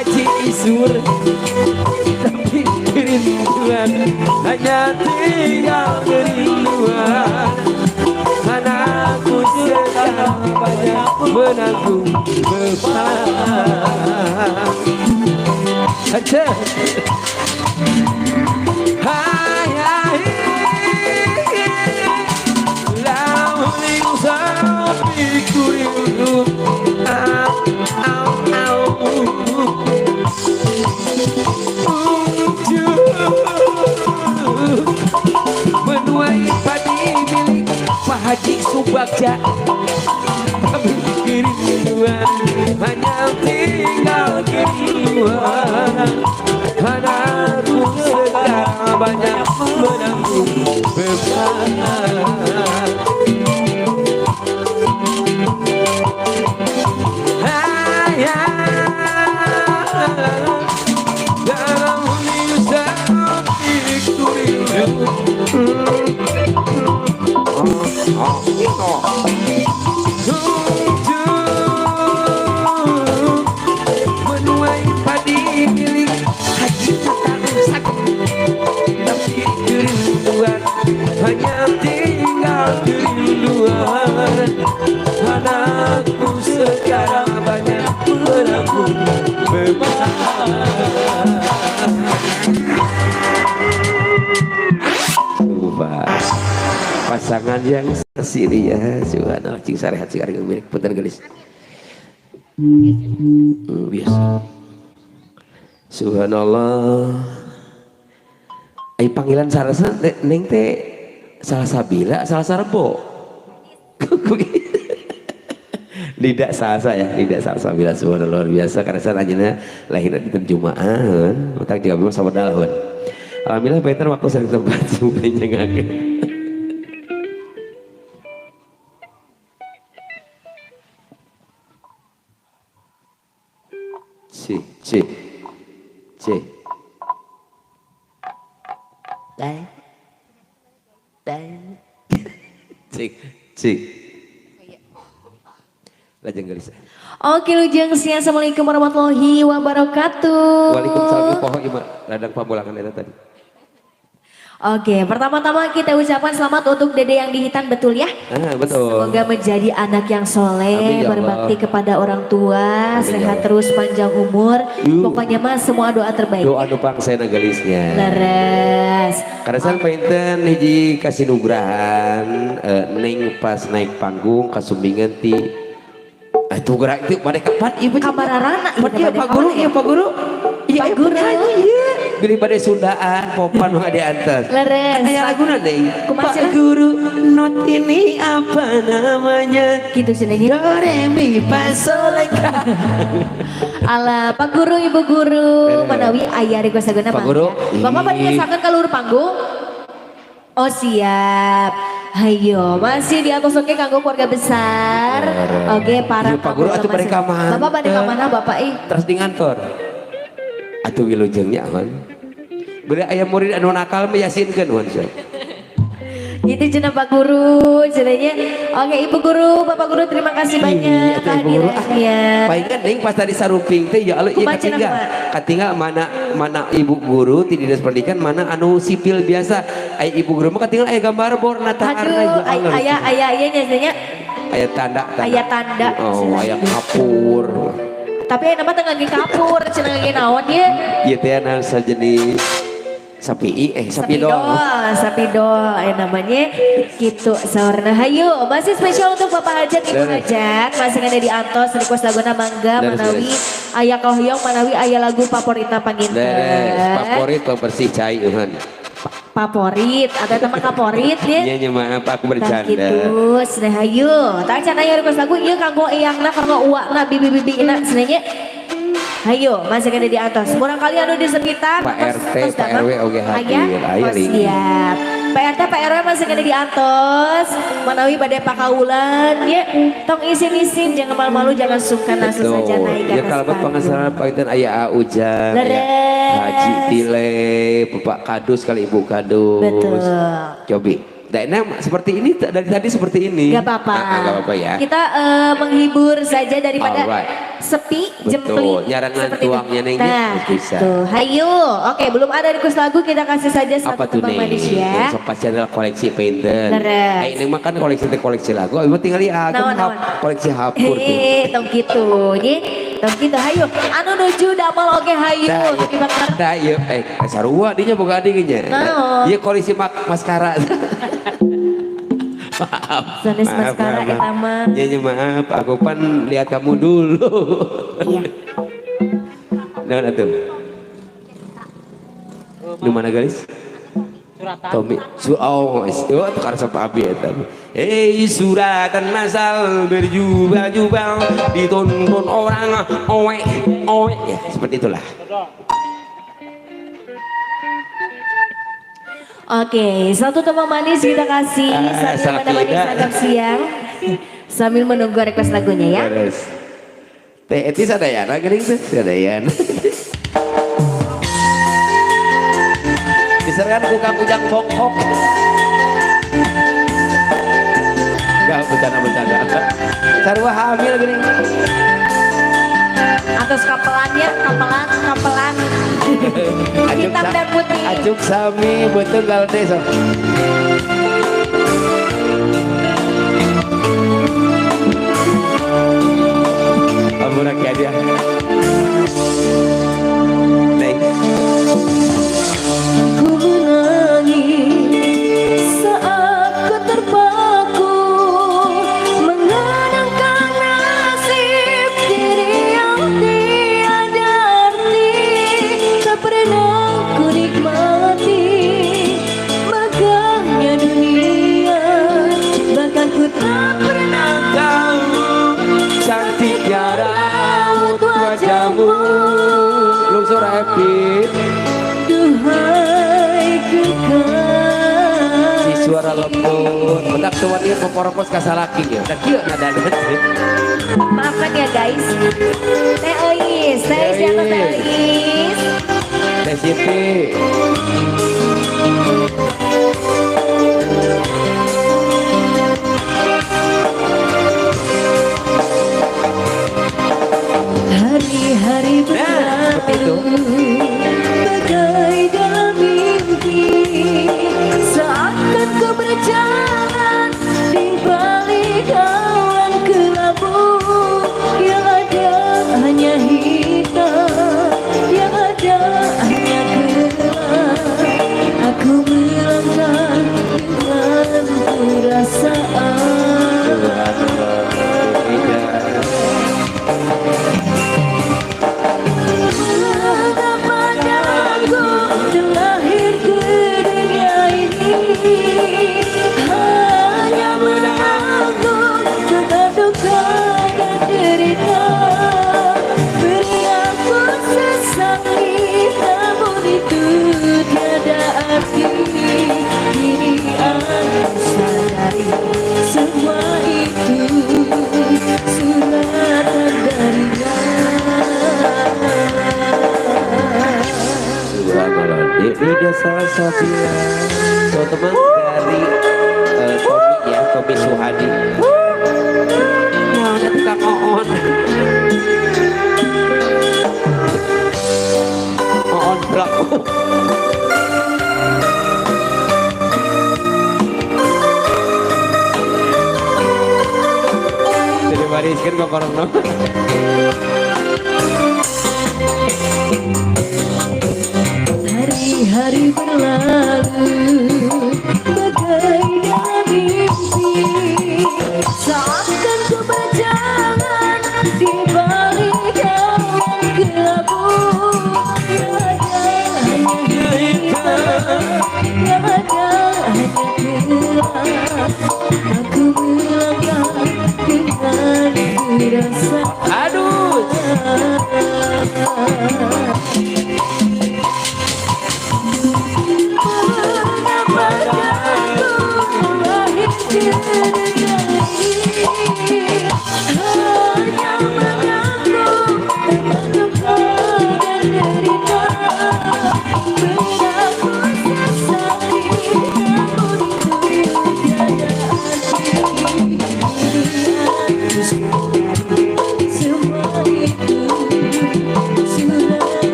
Haji Isur, tapi kerinduan hanya tinggal kerinduan. Anakku sekarang banyak menanggung beban. Aja. Hai hai, lauling sapi kurindu, au au au. Ujung menuai padi milik Pak Haji Subagja, tapi kerinduan hanya tinggal kerinduan. Anakku sekarang banyak menanggung beban. Hai, dalam sapi kurindu. Ujung menuai padi milik Haji Tatang Sakit, tapi kerinduan hanya tinggal kerinduan. Anakku sekarang banyak menanggung beban. Coba pasangan yang sesiri ya, subhanallah, cing sarehat cing ari milik punten gelis. Biasa. Subhanallah. Ai panggilan sarasa neng teh salah Sabila, salah Sarbo. Tidak salah ya, tidak salah Sabila, subhanallah, luar biasa karena saya anjeunna lahirna di Jumaah, otak juga memang sama dalhun. Alhamdulillah Peter waktu sering tempat semuanya ngaget. C C C Dan Dan C C. Lajeng gelis. Oke lujeng siang, assalamualaikum warahmatullahi wabarakatuh. Waalaikumsalam, poho ieu mah ladang pamulangan eta tadi. Oke, pertama-tama kita ucapkan selamat untuk Dede yang dihitan, betul ya? Ah, betul. Semoga menjadi anak yang soleh, Amin, ya Allah. berbakti kepada orang tua, Amin, ya sehat Allah. Terus panjang umur. Yuh. Pokoknya mah semua doa terbaik. Doa nu pangsena gelisnya. Leres. Karena painten hiji kasinugrahan neng pas naik panggung kasumbingan ti itu gerak itu pada kapan ieu? Kamararana ieu Pan teh ieu bade Pak Guru, kamana iya Pak Guru. Iya Pak iya Guru. Penyanyi iya. Beli pada Sundaan, popan mah diantos. Leres. Aya laguna deui. Kumaha Pak cenah? Guru, not ini apa namanya? Gitu cenah. Do re mi fa sol la. Alah, Pak Guru, Ibu Guru, Leres. Manawi aya request laguna Pak mangga. Guru. Bapak bade Ih. ngesakeun ka luhur panggung? Oh siap. Hayo, masih di atas oke kanggo keluarga besar. Leres. Oke, para Iya, Pak Guru atuh bade ka mana? Bapak bade ka mana Bapak ih? Terus di ngantor. Atuh wilujengnya hon. Beli aya murid anu nakal mah yasinkeun hon sia. Gitu cenah Pak Guru, cenahnya. Oke, Ibu Guru, Bapak Guru, terima kasih banyak Iya, atuh Ibu Guru. Ah, kehadirannya. palingan deui pas tadi saruping teh ya Allah ieu Kumaha cenah, katinggal. Pak? Katinggal mana mana ibu guru ti dinas pendidikan, mana anu sipil biasa. Aya ibu guru mah katinggal aya gambar borna taarna Aduh, ya Allah. Aya aya aya nya cenahnya. Aya tanda tanda. Aya tanda. Oh, aya kapur. Tapi aya nama teh ngangge kapur, cenah ngangge naon ye? Ieu teh anu sajenis sapi eh sapidol. Sapidol, sapidol aya namanya gitu saurna. Hayu, masih spesial untuk Bapak Hajat, Ibu Leres. Hajat, masih ada di antos request laguna mangga Leres, manawi leres. aya kahoyong, manawi aya lagu favoritna panginten. Leres, favorit bersih cai euheun. Favorit atau teman kaporit ya. Iya nya maaf aku Tah bercanda. gitu, cenah hayu. Tah can aya request lagu ieu kanggo eyangna, kanggo uakna, bibi-bibina cenah nya. Hayo, masih ada di atas. Kurang kali anu di sekitar. Pak RT, tos Pak damang. RW oge hadir. Aya, Aya, oh, Li. siap. Pak RT, Pak RW masih ada di atas. Manawi bade pakaulan ya. Tong isin-isin, jangan malu-malu, jangan sungkan, langsung saja naik ke Ya atas kalau panggung. pengasaran panginten aya Ujang, aya Leres. Haji Tile, Bapak Kadus kali Ibu Kadus. Betul. Cobi. Nah, seperti ini dari tadi seperti ini. Gak apa-apa. Ah, ah, gak apa-apa ya. Kita menghibur saja daripada Alright. Sepi, Betul. Jempling. Nyarangan seperti itu. tuangnya neng, Nah, bisa. tuh, hayu. Oke, belum ada request lagu, kita kasih saja satu Apa tuh tembang nih? manis ya. Sok pasti adalah koleksi painter. Leres. Eh, ini mah kan koleksi teh koleksi lagu. Ibu tinggal lihat Naon, naon. koleksi hapur tuh. Eh, tong gitu, ye. Tong gitu, hayu. Anu nuju damel oge hayu. Tah, Tapi bakar tah, ieu sarua dinya boga adingnya. Naon? Ieu koleksi maskara. Maaf. Sanes Maaf, maskara maaf, eta mah. Ya, ya, maaf, aku pan lihat kamu dulu. Iya. Naon atuh? Nu mana guys? Tommy, su oh, itu tukar sama abi eta. Eh, suratan masal berjubal-jubal ditonton orang owe owe ya, seperti itulah. Oke, satu tembang manis kita kasih Ah, sambil menemani salah santap siang sambil menunggu request lagunya ya. Beres. Teh Eti sadayana geuning teh sadayana. Diserang ku Kang Ujang Bongkok. Enggak, bercanda-bercanda. Sarua hamil geuning. Atas kapelannya, kapelan, kapelan. Hitam dan putih. Acuk sami betul galde sok. Ampun rakyat ya. Neng. Ku menangis saat ku terpaku mengenangkan nasib diri yang tiada arti. Tak pernah ku nikmati megahnya dunia, bahkan ku tak pernah Tahu cantiknya raut wajahmu. Lungsur happy. Duhai kekasih. Si suara lembut. Bentak tuan ieu poporopos kasalaki ya. Da kieu nadana. Maafkan ya guys. Teh Eis, Teh Eis di atas Teh Eis. Teh Siti. Hari-hari Nah, seperti itu. berlalu bagai dalam mimpi, seakan ku berjalan di balik awan kelabu. Yang ada hanya hitam, yang ada hanya gelap. Aku melangkah dengan perasaan. Mengapa aku terlahir ke dunia ini hanya menanggung duka dan derita. Beri aku sesali, namun itu tiada arti. Kini aku sadari semua itu suratan darinya. Subhanallah. Ini salah satunya teman-teman dari Tommy ya, Tommy Suhadi. Wah, tukang oon. Oon pelaku. Jadi wariskan ke korona. Hari-hari berlalu bagai dalam mimpi, seakan ku berjalan di balik awan kelabu. Yang ada hanya hitam, yang ada hanya gelap. Aku melangkah dengan perasaan.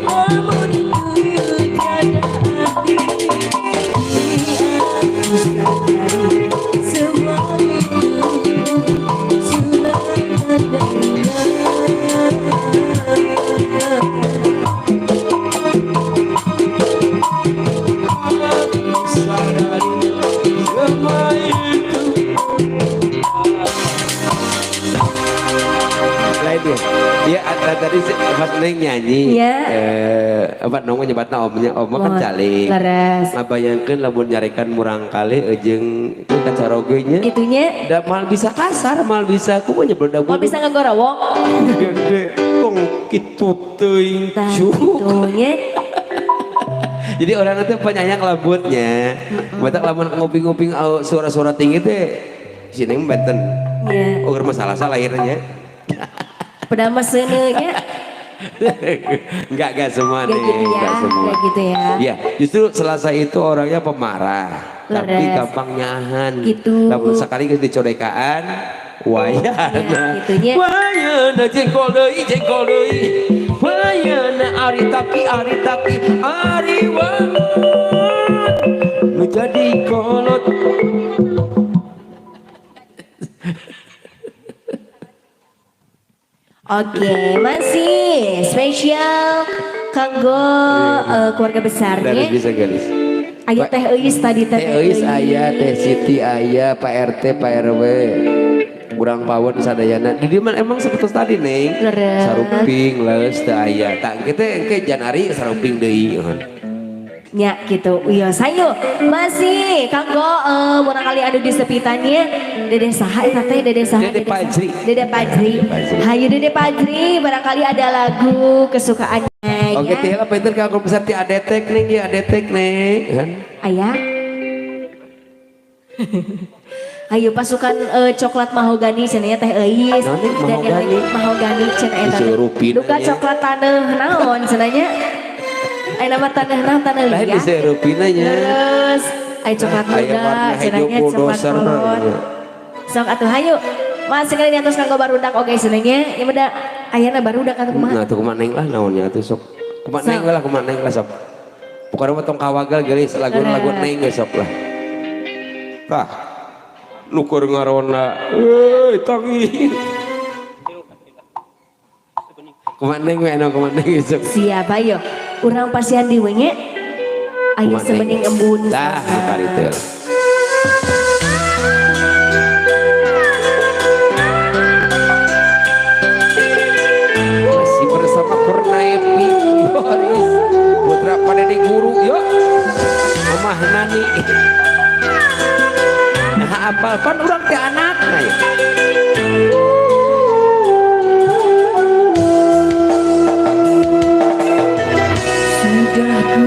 Namun itu tiada arti. Aku sadari semua itu suratan darinya. Sadari semua itu. Lain dia. Dia ada tadi pas Neng nyanyi. Iya. Eh, apa nong nyebatna omnya, om mah kan Mohon. Calik. Leres. Ngabayangkeun lamun nyarekan murangkalih jeung itu kacaroge nya. Gitunya. Da mal bisa kasar, mal bisa kumaha nya beledag. Mau bisa ngegorowok. Gede tong kitu teuing Tah cuk. gitunya. Jadi orang itu penyayang lembutnya. Batak lamun nguping-nguping suara-suara tinggi teh si Neng benten. Iya. Oh, masalah salah akhirnya. Padahal mah seuneu nya. Enggak semua Enggak nih, gitu ya. enggak semua. Enggak gitu ya. Iya, justru Selasa itu orangnya pemarah, tapi Leres. Gampang nyahan. Gitu. Lamun sekali geus dicodekaan, wayana. Ya, gitunya. Wayana jengkol deui, jengkol deui. Wayana ari taki, ari taki, ari wangun. Nu jadi kolot. Oke, masih spesial kanggo keluarga besarnya. Dari bisa garis. Aya Teh Euis tadi teh. Teh Euis aya, Teh Siti aya, Pak RT, Pak RW. Kurang pawon sadayana. Di dieu mah emang seperti tadi, Neng. Leres. Saruping leus teu aya. Tah engke teh engke Janari saruping deui. Nya gitu. Iya, sayo masih kanggo murangkali anu di sepitannya. Dede saha eta teh, Dede saha? Dede Dede saha? Pajri. Dede Pajri. Dede Pajri. Hayu Dede Pajri, barangkali ada lagu kesukaannya Oke, ya. teh lah pinter ka besar ti adetek nih, ya adetek nih, kan? Ayah. Ayo pasukan coklat mahogani cenah Teh Euis. Naon nih, Dan yang mahogani? lain mahogani cenah eta teh. Diseurupin Duka nya. coklat taneuh naon cenah nya? Aya nama taneuh naon taneuh Lain liat. diseurupin nya. Terus aya coklat Aya muda warna cenah hijau nya coklat bulldozer. kolot. Sok atuh hayu. Mas sekali di atas kanggo barudak oge cenah nya. Ieu mah da ayana barudak atuh kumaha? Nah, tuh kumaha neng lah naonnya atuh sok. Kumaha neng lah, kumaha neng lah sok. Pokoknya mah tong kawagal geulis lagu-lagu Leres. neng ge sok lah. Tah. Nu keur ngarona, euy tangi. Kumaha neng we anu kumaha neng ge sok. Siap ayo. Urang pasihan di we nya. Ayo Kumaha neng. sebening embun. Tah, kali teu. Masih bersama Kurnaepi Boris Putra pada di guru yuk Mamah Nani. Nah apal pan urang teh anakna ya. Sudah ku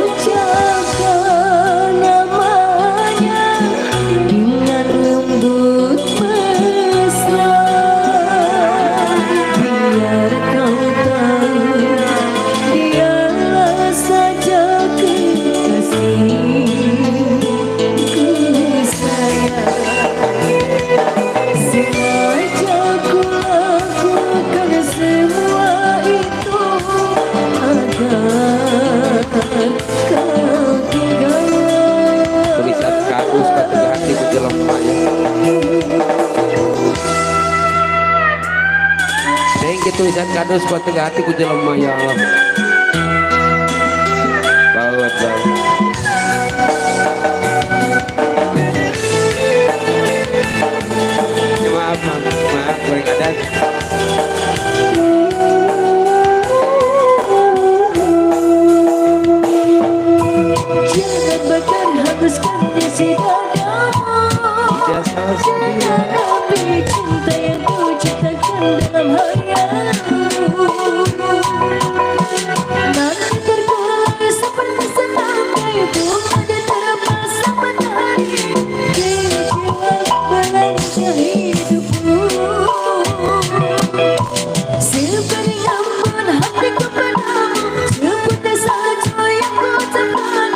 ucapkan namanya dengan lembut mesra. Biar kau tahu dialah saja kekasihku sayang. Sengaja ku lakukan semua itu agar kau tinggal. Tulisan kadus kata hati ku jelema ya. Neng ke tulisan kadus kata hati ku jelema ya Allah. Banget banget. Ya, maaf, maaf, maaf, goreng adat. Jangan bakar hanguskan isi dadamu. Jasa Jangan api cinta yang ku ciptakan dalam hayalmu. Nanti terkulai seperti setangkai bunga diterpa sang matahari. Kecewa belanja hidupmu. Sebening embun hatiku padamu, seputih salju yang ku ucapkan.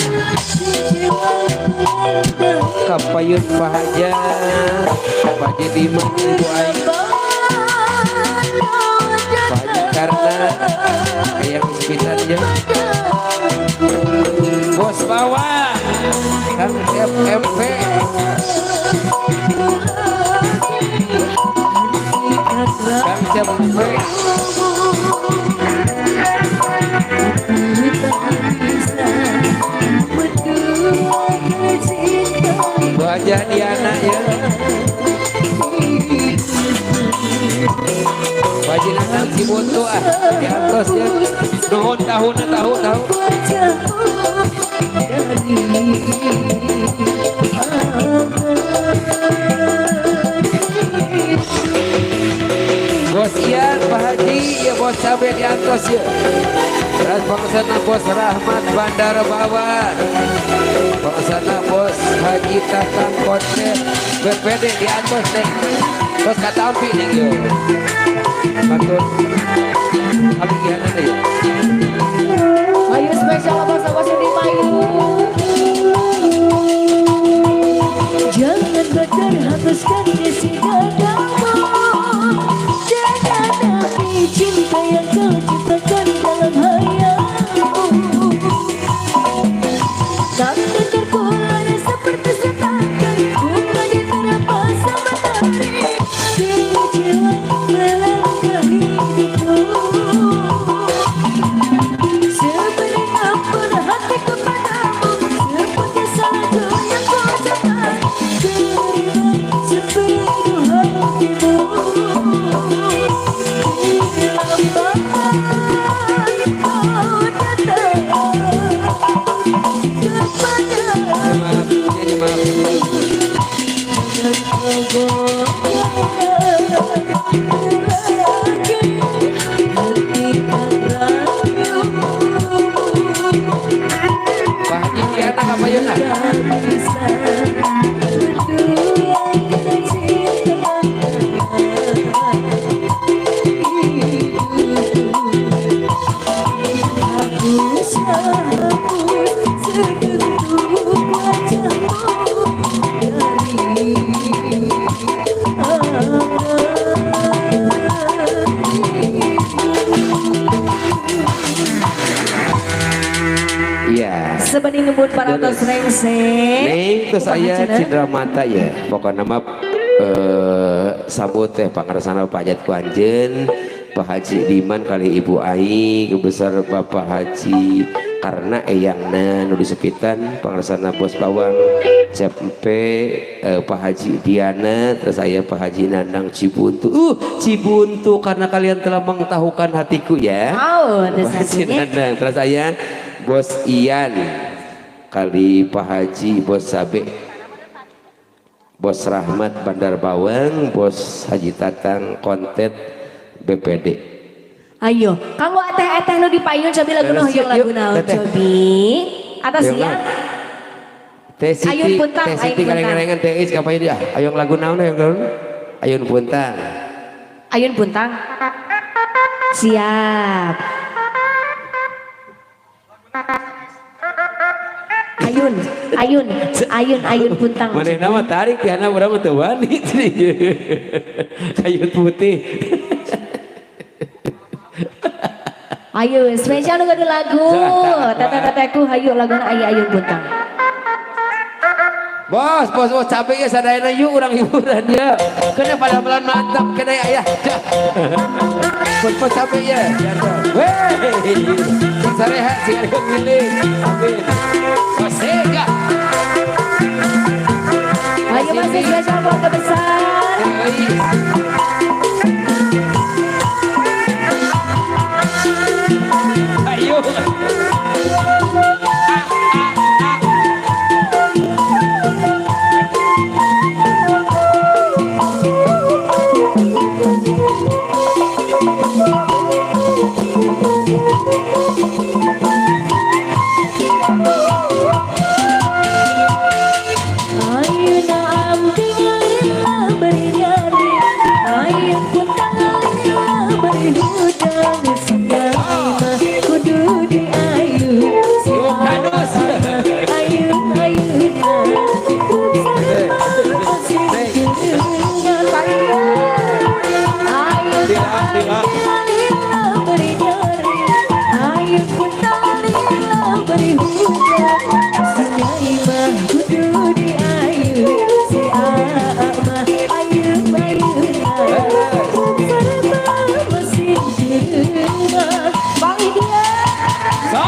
Kecewa melanda Kapayun bahagia Pak Haji Diman Ibu Aing Pak Haji Karna Ayang Sepitan ya. Bos bawah Kang FMP. Kang FMP. Wajah Diana ya. Wajah Nanang Cibuntu ah di atas ya. Nuhun tahun tahu tahu. Bos Ian, Pak Haji, ya bos cabe di atas ya. Terus bangsana bos Rahmat Bandar Bawah. Bangsana bos Haji Tatang Konten BPD di atas nih. Terus kata ampi nih yo. Matur abdi gihana teh. Ayo spesial bos-bos di Mayu. Jangan bakar hapuskan isi dadamu. Jangan api cinta yang kau ciptakan dalam hayalmu. Takkan terkulai seperti sepakan bunga diterpa sama matahari. Kecewa melangkah hidupmu. Seberi ampun hatiku padamu, seperti salju yang kau ciptakan. Terima sepenuh hatimu. Bila kau datang kepadaku. Maaf, jadi maaf. Pak Haji Diana apa Yuna? Iya. Sebanding nembut para tos rengse. Neng terus saya cindera mata ya. Pokoknya mah sambut teh pangarsana pajat ku anjeun, Pak Haji Diman kali Ibu Ai, kebesar Bapak Haji karena eyangna nu disepitan pangarsana Bos Bawang, CP Pak Haji Diana, terus saya Pak Haji Nandang Cibuntu. Cibuntu karena kalian telah mengtahukan hatiku ya. Oh, terus Pak Haji Nandang, terus saya Bos Ian kali Pak Haji Bos Sabe, Bos Rahmat Bandar Bawang, Bos Haji Tatang Kontet BPD. Ayo, kanggo ateh-ateh nu dipayun cobi lagu nu hoyong lagu naon cobi. Atas ya. Teh Siti, Ayun Puntang, Teh Siti kaleng-kalengan Teh Is kapan dia? Ayun lagu naon ayun naon? Ayun Puntang. Ayun Puntang. Siap. Ayun, ayun, ayun, ayun Puntang. Manehna mah tarik tiana urang mah teu wani. Ayun putih. Ayo, spesial nu gaduh lagu. Teteh-tetehku hayu laguna aya Ayun Puntang. Bos, bos, bos, capek ya sadayana yuk urang hiburan ya. Kena pada melan mantap, kena ya. Bos, bos capek ya. Weh, sing sarehat, sing ada milik. Amin. Bos, Ayo masih spesial keluarga besar. Ayo. Diayu si Aa mah ayeuna sarta masih jelema Bang dia. So.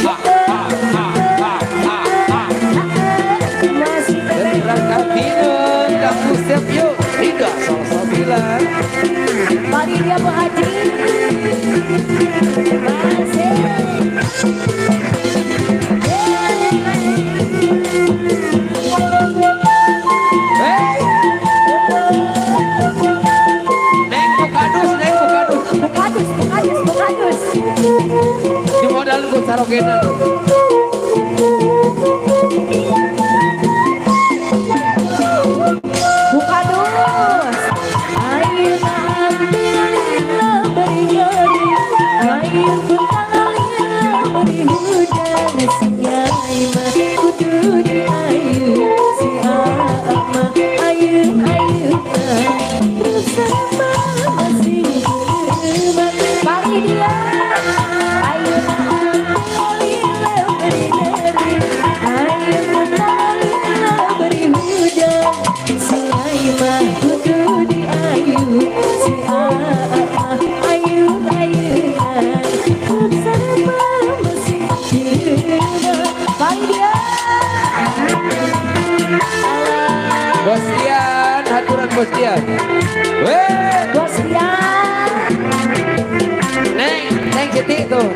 Ha, ha, ha, ha, ha, ha. Masih Berangkat Kartino, kamu siap yuk. Tiga, Salsabila. Bang dia Bu Haji. Masih. Hey. Neng bukadus, neng bukadus. Bukadus, bukadus, bukadus. Di modal ku sarogena. Bukadus. Ayeuna ambil lila bari nyeri Ayeuna puntang lila bari hujan Si nyai mah kudu diayu Si Aa mah ayeuna Bersama masih jelema Bang dia. Ayeuna ambil lila bari nyeri Ayeuna puntang lila bari hujan Si nyai mah kudu diayu Si Aa mah ayeuna Bersama masih jelema Bang dia. Bos Dian, haturan Bos Dian. Weh, Bos Dian. Neng, Neng Siti tuh.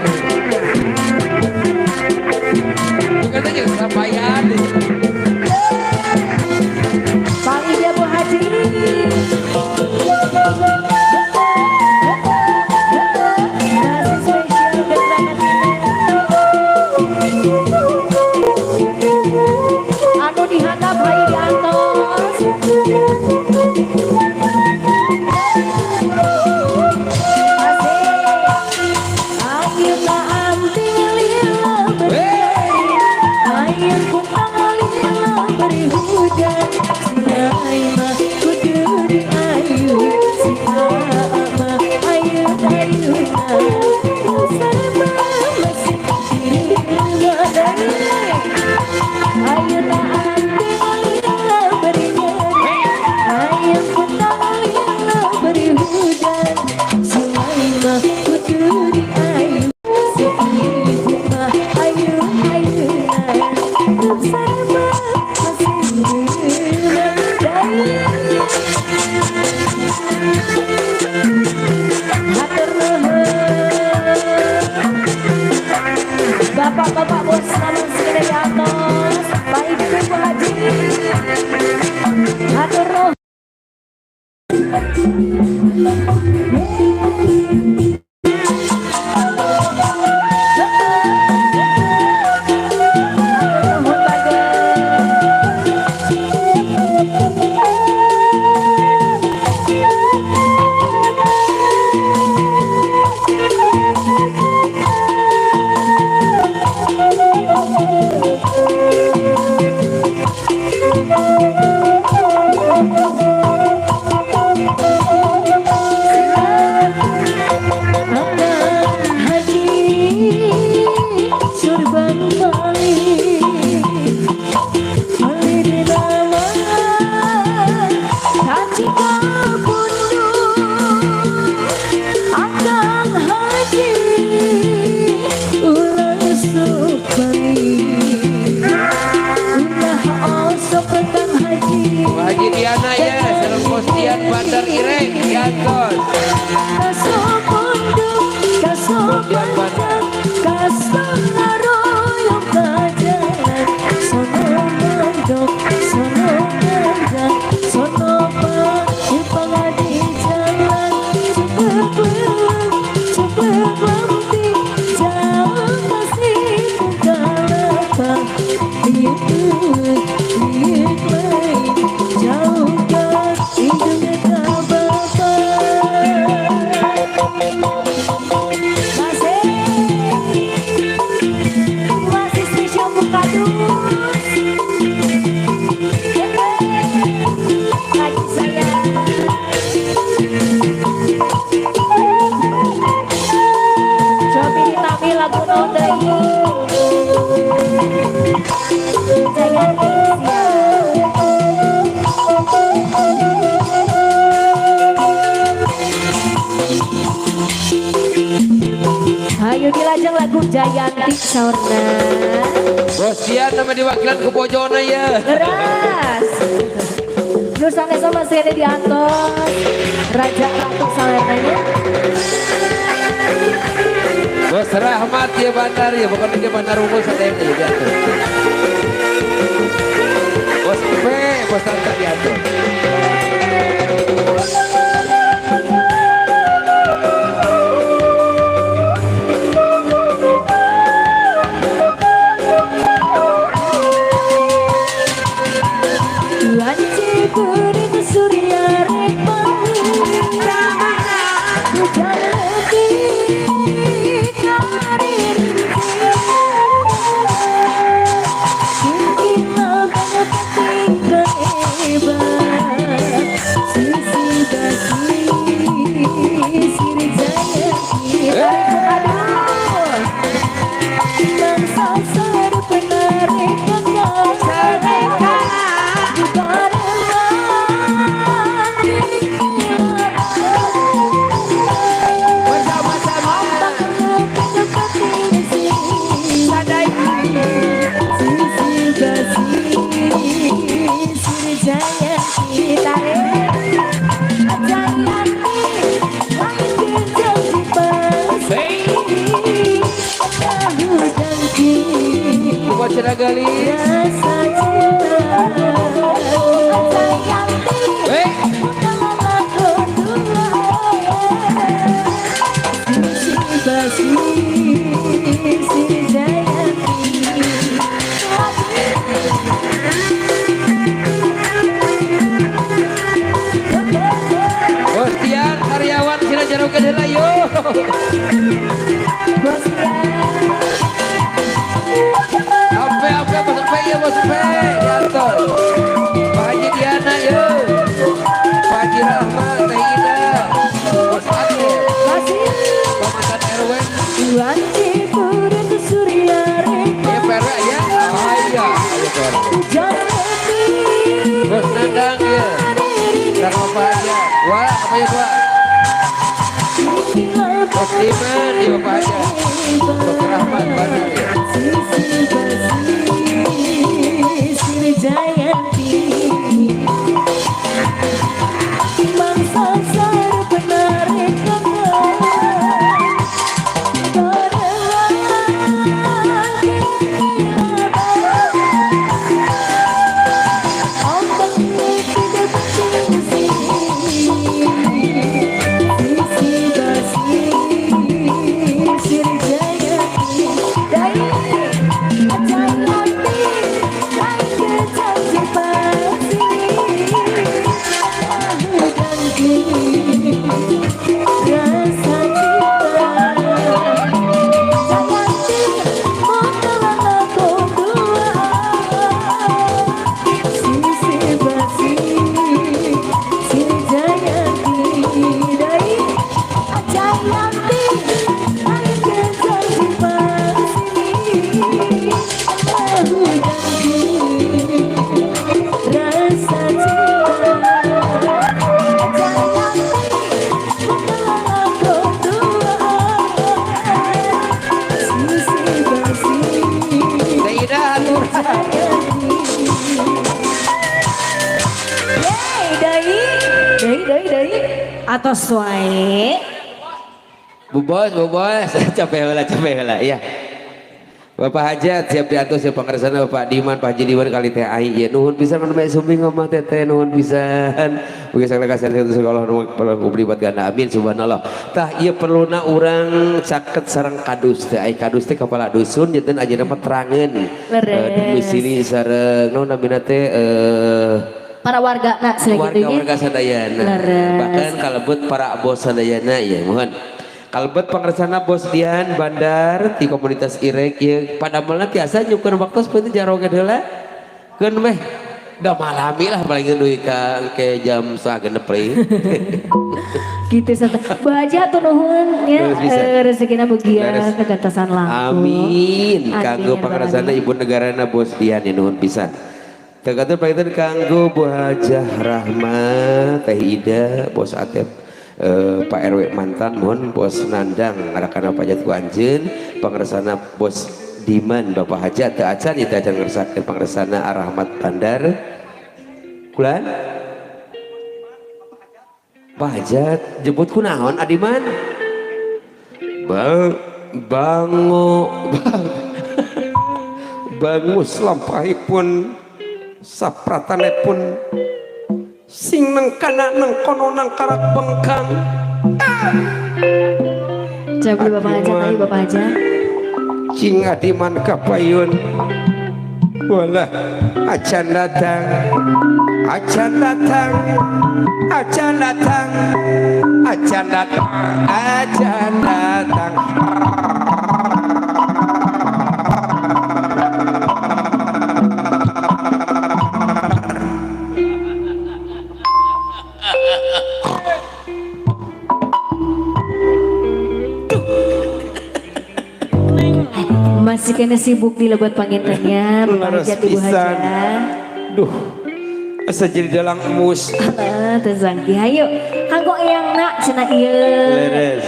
Bukan aja sampaian. Bang dia Bu Haji. Masih spesial berangkat Anu dihandap hayu diantos. Asik. Ayeuna ambil lila beri Ayeuna puntang lila beri hujan Si nyai mah kudu diayu Si Aa mah ayeuna Bersama masih jelema Ayeuna ambil lila beri nyeri Ayeuna puntang lila beri hujan Si nyai mah kudu diayu Si ibu mah ayeuna Bersama masih jelema Hatur nuhun. Bapak-bapak bos namun segera di atas. Baik itu Bu Haji. Hatur nuhun. Hatur nuhun Bageng. Akang Haji Surban Bali Bali di nama Haji Kapundung Akang Haji Ulah sok bali Ulah osok Kang Haji Bu Haji Diana ya, sareng Bos Dian Bandar Ireng, diantos. Kasopundung, kasopanjang, kasonaroyong kajalan, sono mandok, sono ganjang, sono pangadi jalan, cepet belum, cepet lampi, jauh kasih kalapa, liuk liuk lain, jauh kan hidungnya ka bapa. Masih. Masih spesial Bukadus. lagu Jayanti saurna. Bos Dian nama diwakilan ku bojona ya. Leres. Nu sanesna masih ada di atas. Raja Ratu sawarnanya. Bos Rahmat ya bandar ya, bukan dia bandar umum sadaya ya diatur. Bos P, Bos Tanta diatur. Wanci kuring surya rek hujan lebih karir. Kita banyak tinggal sisi basi siri jaya. Aduh. Bangsa penarik Bersama-sama. Hey, buat cenah gelis. Rasa cinta. Hey, Bos Dian karyawan sina jarokeun heula yo. Ampe ampe Bos P ya Bos P diatur. Pak Haji Diana yo. Pak Haji Rahmat, Teh Ida, Bos Ade, Pamantan RW, ya PRW ya. Ah iya, ayo PRW. Bos Nandang ya. Dan Bapak Haji. Wah, apa ya Pak? Bos Diman, ya Bapak Haji. Bos Rahmat, Bandar ya. Jayanti Bangsa penarik. Rasa cinta. Sisi basi si Jayanti dai Jayanti ayo kejar di sini aku janji rasa cinta Jayanti aku dua sisi basi. Teh Ida atur. Yeay, dai. Dai, dai, dai. Atos wae. Bu Bos, Bu Bos, capek heula, iya. Bapak Hajat siap diatur siap pangersana Bapak Diman, Pak Haji Diman kali teh ai ya nuhun pisan anu bae sumbing ngomah teh teh nuhun pisan. Mugi sagala kasihan itu sekolah nu perlu buat ganda amin subhanallah. Tah ieu perluna urang caket sareng kadus teh ai kadus teh kepala dusun janten ayeuna mah terangeun. Leres. Domisili sareng naon namina teh Para warga nak gitu warga-warga sadayana. Leres. Bahkan kalebet para bos sadayana ya mohon. Kalebet pangersana Bos Dian Bandar di komunitas Irek ya padamelna tiasa nyukeun waktu seperti jaroget heula. Keun meh da malami lah paling deui ka ke jam 5.30 deui. Gitu santai. Bu Haji hatur nuhun ya Leres pisan. Rezekina mugia Leres. kegantosan langkung. Amin. Amin, Kanggo ya rabbal pangersana alamin. ibu negarana Bos Dian ya nuhun pisan. Tekatur panginten kanggo Bu Hajah Rahma, Teh Ida, Bos Atep. Pak RW mantan mohon Bos Nandang ngarakana pajat ku anjeun pangersana Bos Diman Bapak Hajat teu acan ieu teh acan ngersakeun pangersana Arahmat Bandar Kulan Pak Hajat jemput kunaon Adiman Bang bango bang bangus lampahipun sapratanipun sing neng kana neng kono nang karak bengkang. Coba Bapak Hajat, ayo Bapak Hajat. Cing Adiman kapayun walah acan datang acan datang acan datang acan datang acan datang. Masih kena sibuk di lebet pangintennya Bapak Leres Hajat Ibu pisan. Hajat. Duh, asa jadi dalang emus. Alah, teu zangki. Hayu, kanggo eyangna cenah ieu. Leres.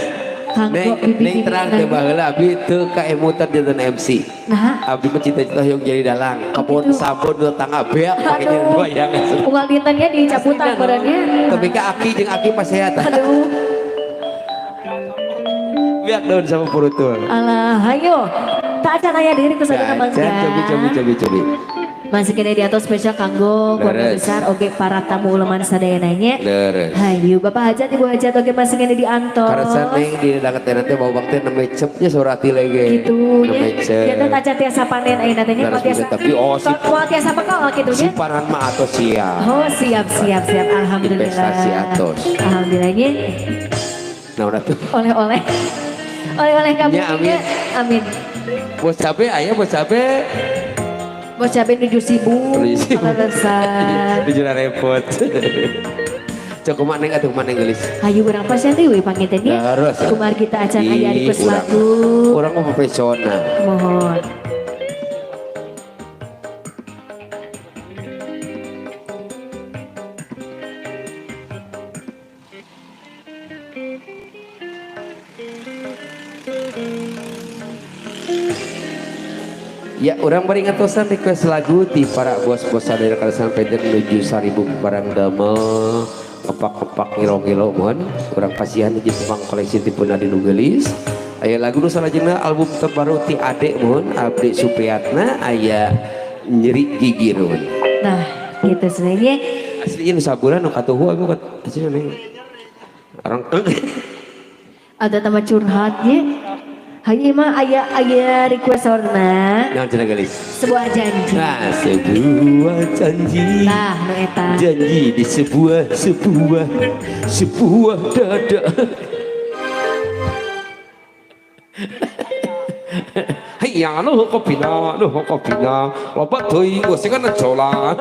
Kanggo Neng, bibi neng terang teu baheula abi teu kaemutan janten MC. Nah, Abdi mah cita-cita hoyong jadi dalang. Kebon gitu. sabun nu tangga beak pake jadi Aduh. wayang. Unggal dintennya dicaputan badannya. Tapi ka aki jeung aki pasehat. Aduh. Beak daun sama purutul. Alah, hayo. Tak acan aya diri ku sadaya Acan, cobi cobi cobi cobi. Masih kena di atas spesial kanggo keluarga Leres. besar oge para tamu uleman sadayananya. Leres. Hayu Bapak Hajat Ibu Hajat oge masih kena di antos. Karena neng di danget teh bau bang teh nembe cepnya surati lagi. Gitu nya. Nembe cep. Ya teh acan tiasa panen ayeuna teh nya Leres moal tiasa. bisa, tapi oh, si- Moal tiasa bekal kitu nya. Simpanan mah atos siap. Oh siap siap siap alhamdulillah. Investasi atos. Alhamdulillahnya Nah udah tuh. oleh-oleh. Oleh-oleh kamu Ya, amin. Amin. Bos cabe ayah bos cabe. Bos cabe nuju sibuk. Nuju sibuk. Kaleresan. Nuju repot. Cok kumaha neng atuh kumaha neng geulis. Hayu urang pasien deui panginten nya. Leres. Kumar kita acan aya Ih, request urang. lagu. Urang mah profesional. Mohon. Ya, orang bari ngatosan request lagu di para bos-bos sadaya kalesan penten menuju 1000 barang damel kepak-kepak ngiro-ngiro mohon urang pasihan di Jepang koleksi tipun Adi nu geulis. Aya lagu nu salajengna album terbaru ti Ade mohon Abdi Supriyatna aya nyeri gigirun. Nah, gitu sebenarnya. Asli ieu nu sabulan nu katuhu abi kat asli neng. Orang Ada tambah curhatnya. Hayu mah aya aya request saurna naon cenah geulis. sebuah janji. Nah, sebuah janji. Nah, nu eta. Janji di sebuah sebuah sebuah dada. Haiya, lu kopina, lu kopina, loba teuing gua sih kan jolan.